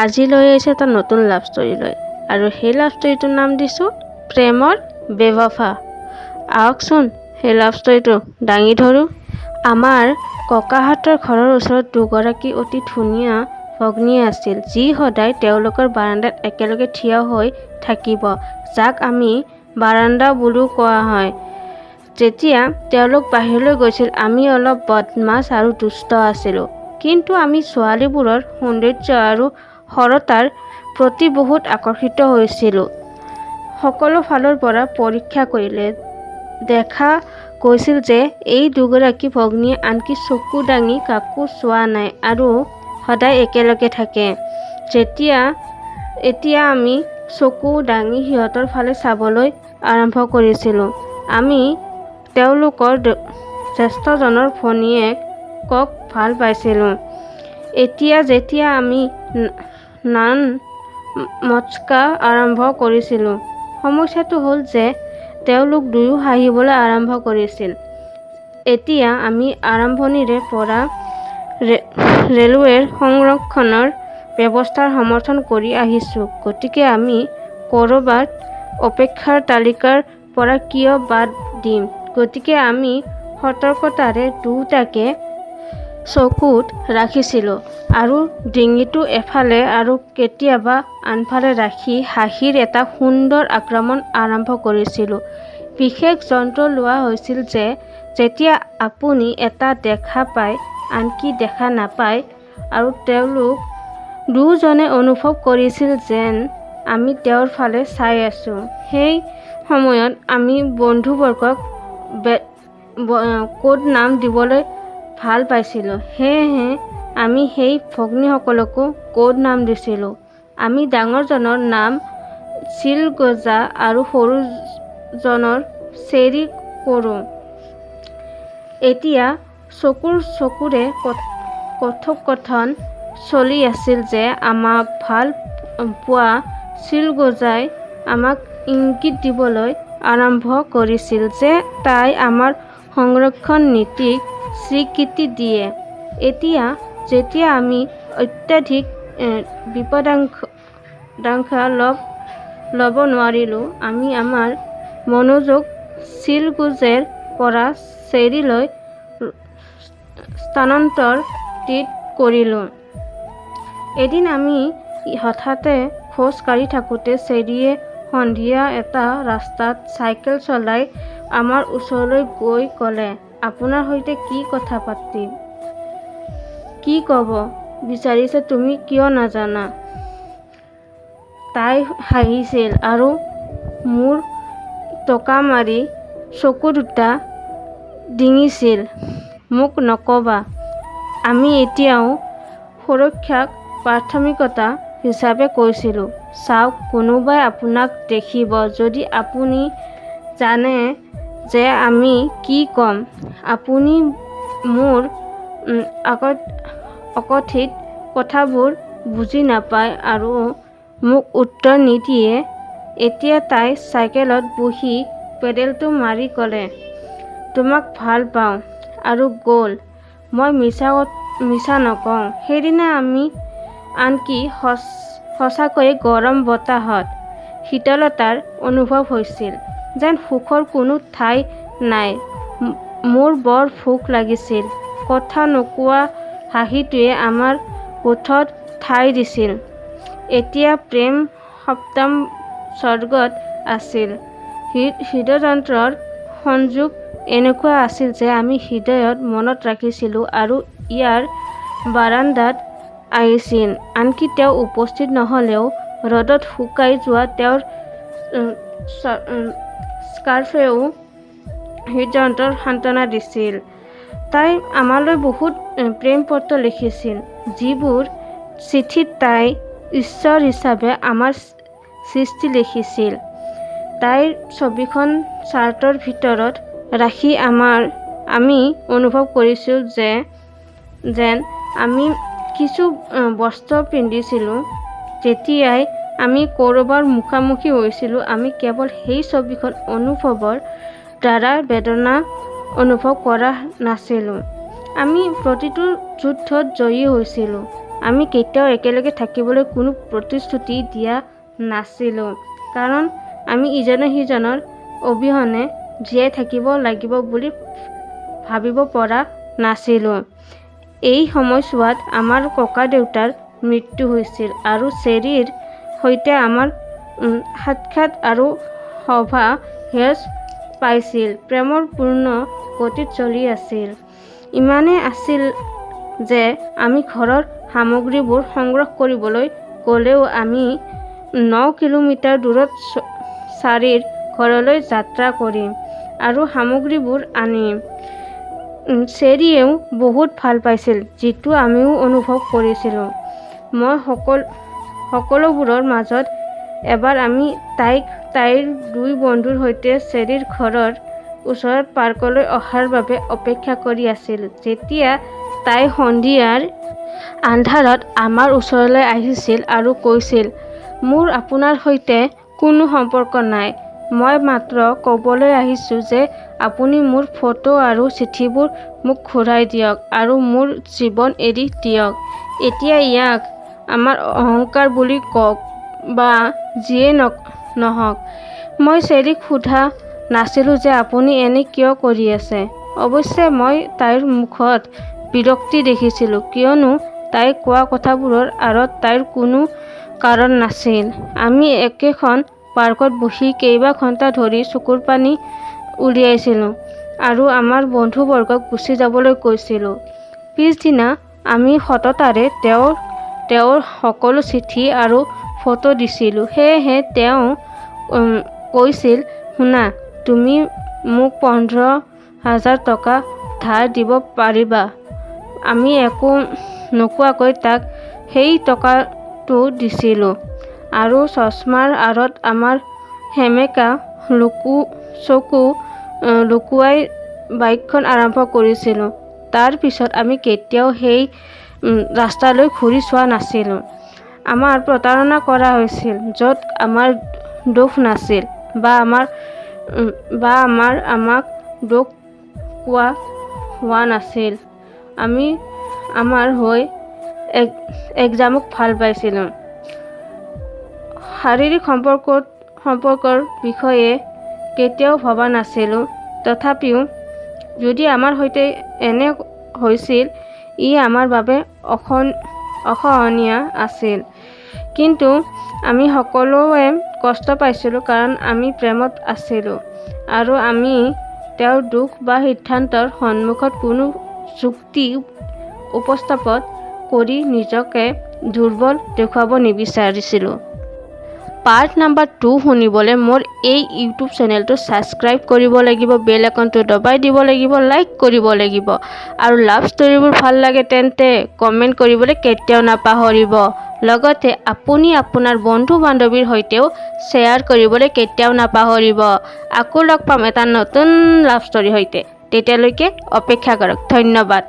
আজি লৈ আহিছোঁ এটা নতুন লাভ ষ্টৰী লৈ আৰু সেই লাভ ষ্টৰীটোৰ নাম দিছোঁ প্ৰেমৰ বেৱফা। আহকচোন, সেই লাভ ষ্টৰীটো দাঙি ধৰোঁ। আমাৰ ককাহঁতৰ ঘৰৰ ওচৰত দুগৰাকী অতি ধুনীয়া ভগ্নী আছিল, যি সদায় তেওঁলোকৰ বাৰান্দাত একেলগে থিয় হৈ থাকিব, যাক আমি বাৰান্দা বুলিও কোৱা হয়। যেতিয়া তেওঁলোক বাহিৰলৈ গৈছিল, আমি অলপ বদমাছ আৰু দুষ্ট আছিলোঁ, কিন্তু আমি ছোৱালীবোৰৰ সৌন্দৰ্য আৰু সৰলতাৰ প্ৰতি বহুত আকৰ্ষিত হৈছিলোঁ। সকলো ফালৰ পৰা পৰীক্ষা কৰিলে দেখা গৈছিল যে এই দুগৰাকী ভগ্নীয়ে আনকি চকু দাঙি কাকো চোৱা নাই আৰু সদায় একেলগে থাকে। এতিয়া আমি চকু দাঙি সিহঁতৰ ফালে চাবলৈ আৰম্ভ কৰিছিলোঁ। আমি তেওঁলোকৰ জ্যেষ্ঠজনৰ ভনীয়েকক ভাল পাইছিলোঁ। এতিয়া যেতিয়া আমি নান মস্কা আৰম্ভ কৰিছিলোঁ, সমস্যাটো হ'ল যে তেওঁলোক দুয়ো হাঁহিবলৈ আৰম্ভ কৰিছিল। এতিয়া আমি আৰম্ভণিৰে পৰা ৰেলৱেৰ সংৰক্ষণৰ ব্যৱস্থাৰ সমৰ্থন কৰি আহিছো। গতিকে আমি ক'ৰবাত অপেক্ষাৰ তালিকাৰ পৰা কিয় বাদ দিম? গতিকে আমি সতৰ্কতাৰে দুয়োটাকে চকুত ৰাখিছিলো আৰু ডিঙিটো এফালে আৰু কেতিয়াবা আনফালে ৰাখি হাঁহিৰ এটা সুন্দৰ আক্ৰমণ আৰম্ভ কৰিছিলো। বিশেষ যন্ত্ৰ লোৱা হৈছিল যে যেতিয়া আপুনি এটা দেখা পায়, আনকি দেখা নাপায়, আৰু তেওঁলোক দুয়োজনে অনুভৱ কৰিছিল যেন আমি তেওঁৰ ফালে চাই আছো। সেই সময়ত আমি বন্ধুবৰ্গক কোড নাম দিবলৈ ভাল পাইছিলো। সেয়েহে আমি সেই ভগ্নীসকলকো কোড নাম দিছিলো। আমি ডাঙৰজনৰ নাম চিলগোজা আৰু সৰুজনৰ চেৰী কৰোঁ। এতিয়া চকুৰ চকুৰে কথোপকথন চলি আছিল যে আমাক ভাল পোৱা চিলগোজাই আমাক ইংগিত দিবলৈ আৰম্ভ কৰিছিল যে তাই আমাৰ সংৰক্ষণ নীতিক স্বীকৃতি দিয়ে। এতিয়া যেতিয়া আমি অত্যাধিক বিপদাশংকা ল'ব নোৱাৰিলো, আমি আমাৰ মনোযোগ চিলগোজেৰ পৰা চেৰীলৈ স্থানান্তৰিত কৰিলো। এদিন আমি হঠাতে খোজ কাঢ়ি থাকোঁতে চেৰীয়ে সন্ধিয়া এটা ৰাস্তাত চাইকেল চলাই আমাৰ ওচৰলৈ গৈ ক'লে, আপোনাৰ সৈতে কি কথা পাতিম? কি ক'ব বিচাৰিছে তুমি কিয় নাজানা? তাই হাঁহিছিল আৰু মূৰ টোকা মাৰি চকু দুটা ডিঙিছিল। মোক নক'বা। আমি এতিয়াও সুৰক্ষাক প্ৰাথমিকতা হিচাপে কৈছিলো, চাওক, কোনোবাই আপোনাক দেখিব যদি আপুনি জানে যে আমি কি ক'ম। আপুনি মোৰ অকথিত কথাবোৰ বুজি নাপায় আৰু মোক উত্তৰ নিদিয়ে। এতিয়া তাই চাইকেলত বহি পেডেলটো মাৰি ক'লে, তোমাক ভাল পাওঁ, আৰু গ'ল। মই মিছা নকওঁ, সেইদিনা আমি আনকি সঁচাকৈয়ে গৰম বতাহত শীতলতাৰ অনুভৱ হৈছিল, যেন সুখৰ কোনো ঠাই নাই। মোৰ বৰ ভোক লাগিছিল। কথা নোকোৱা হাঁহিটোৱে আমাৰ ওঁঠত ঠাই দিছিল। এতিয়া প্ৰেম সপ্তম স্বৰ্গত আছিল। হৃদযন্ত্ৰৰ সংযোগ এনেকুৱা আছিল যে আমি হৃদয়ত মনত ৰাখিছিলো আৰু ইয়াৰ বাৰান্দাত আহিছিল। আনকি তেওঁ উপস্থিত নহ'লেও ৰ'দত শুকাই যোৱা তেওঁৰ স্কাৰ্ফেও হৃদযন্ত্ৰৰ সান্ত্বনা দিছিল। তাই আমালৈ বহুত প্ৰেমপত্ৰ লিখিছিল, যিবোৰ চিঠিত তাই ঈশ্বৰ হিচাপে আমাৰ সৃষ্টি লিখিছিল। তাইৰ ছবিখন চাৰ্টৰ ভিতৰত ৰাখি আমি অনুভৱ কৰিছিলো যেন আমি কিছু বস্ত্ৰ পিন্ধিছিলো। যেতিয়াই আমি কাৰোবাৰ মুখামুখি হৈছিলো, আমি কেৱল সেই ছবিখন অনুভৱৰ দ্বাৰা বেদনা অনুভৱ কৰা নাছিলো। আমি প্ৰতিটো যুদ্ধত জয়ী হৈছিলো। আমি কেতিয়াও একেলগে থাকিবলৈ কোনো প্ৰতিশ্ৰুতি দিয়া নাছিলোঁ কাৰণ আমি ইজনে সিজনৰ অবিহনে জীয়াই থাকিব লাগিব বুলি ভাবিব পৰা নাছিলোঁ। এই সময়ছোৱাত আমাৰ ককাদেউতাৰ মৃত্যু হৈছিল আৰু চেৰীৰ সৈতে আমাৰ সাক্ষাৎ আৰু সভা হ্ৰাস পাইছিল। প্ৰেমৰ পূৰ্ণ গতিত চলি আছিল। ইমানেই আছিল যে আমি ঘৰৰ সামগ্ৰীবোৰ সংগ্ৰহ কৰিবলৈ গ'লেও আমি 9 কিলোমিটাৰ দূৰত চাৰীৰ ঘৰলৈ যাত্ৰা কৰিম আৰু সামগ্ৰীবোৰ আনিম। চেৰীয়েও বহুত ভাল পাইছিল, যিটো আমিও অনুভৱ কৰিছিলোঁ। মই সকলোবোৰৰ মাজত এবাৰ আমি তাইক তাইৰ দুই বন্ধুৰ সৈতে চেৰীৰ ঘৰৰ ওচৰৰ পাৰ্কলৈ অহাৰ বাবে অপেক্ষা কৰি আছিলোঁ। যেতিয়া তাই সন্ধিয়াৰ আন্ধাৰত আমাৰ ওচৰলৈ আহিছিল আৰু কৈছিল, "মোৰ আপোনাৰ সৈতে কোনো সম্পৰ্ক নাই। মই মাত্ৰ ক'বলৈ আহিছো যে আপুনি মোৰ ফটো আৰু চিঠিবোৰ মোক ঘূৰাই দিয়ক আৰু মোৰ জীৱন এৰি দিয়ক।" এতিয়া ইয়াক আমাৰ অহংকাৰ বুলি কওক বা যিয়েই নহওক, মই চেৰীক সোধা নাছিলো যে আপুনি এনে কিয় কৰি আছে। অৱশ্যে, মই তাইৰ মুখত বিৰক্তি দেখিছিলো কিয়নো তাই কোৱা কথাবোৰৰ আঁৰত তাইৰ কোনো কাৰণ নাছিল। আমি একেখন পাৰ্কত বহি কেইবা ঘণ্টা ধৰি চকুৰ পানী উলিয়াইছিলো আৰু আমাৰ বন্ধুবৰ্গক গুচি যাবলৈ কৈছিলো। পিছদিনা আমি সততাৰে তেওঁৰ সকলো চিঠি আৰু ফটো দিছিলো। সেয়েহে তেওঁ কৈছিল, "শুনা, তুমি মোক 15,000 টকা ধাৰ দিব পাৰিবা?" আমি একো নোকোৱাকৈ তাক সেই টকাটো দিছিলো আৰু চশমাৰ আঁৰত আমাৰ সেমেকা চকু লুকুৱাই বাইকখন আৰম্ভ কৰিছিলো। তাৰ পিছত আমি কেতিয়াও সেই ৰাস্তালৈ ঘূৰি চোৱা নাছিলো। আমাৰ প্ৰতাৰণা কৰা হৈছিল য'ত আমাৰ দোষ নাছিল বা আমাক দোষ কোৱা হোৱা নাছিল। আমি আমাৰ হৈ একজামক ভাল পাইছিলোঁ। শাৰীৰিক সম্পৰ্কৰ বিষয়ে কেতিয়াও ভবা নাছিলোঁ। তথাপিও, যদি আমাৰ সৈতে এনে হৈছিল, ই আমাৰ বাবে অসহনীয় আছিল। কিন্তু আমি সকলোৱে কষ্ট পাইছিলো কাৰণ আমি প্ৰেমত আছিলো আৰু আমি তেওঁৰ দুখ বা সিদ্ধান্তৰ সন্মুখত কোনো যুক্তি উপস্থাপন কৰি নিজকে দুৰ্বল দেখুৱাব নিবিচাৰিছিলো। পাৰ্ট নাম্বাৰ 2 শুনিবলৈ মোৰ এই ইউটিউব চেনেলটো ছাবস্ক্ৰাইব কৰিব লাগিব, বেল আইকনটো দবাই দিব লাগিব, লাইক কৰিব লাগিব আৰু লাভ ষ্টৰিবোৰ ভাল লাগে তেন্তে কমেণ্ট কৰিবলৈ কেতিয়াও নাপাহৰিব। লগতে আপুনি আপোনাৰ বন্ধু বান্ধৱীৰ সৈতেও শ্বেয়াৰ কৰিবলৈ কেতিয়াও নাপাহৰিব। আকৌ লগ পাম এটা নতুন লাভ ষ্টৰীৰ সৈতে। তেতিয়ালৈকে অপেক্ষা কৰক। ধন্যবাদ।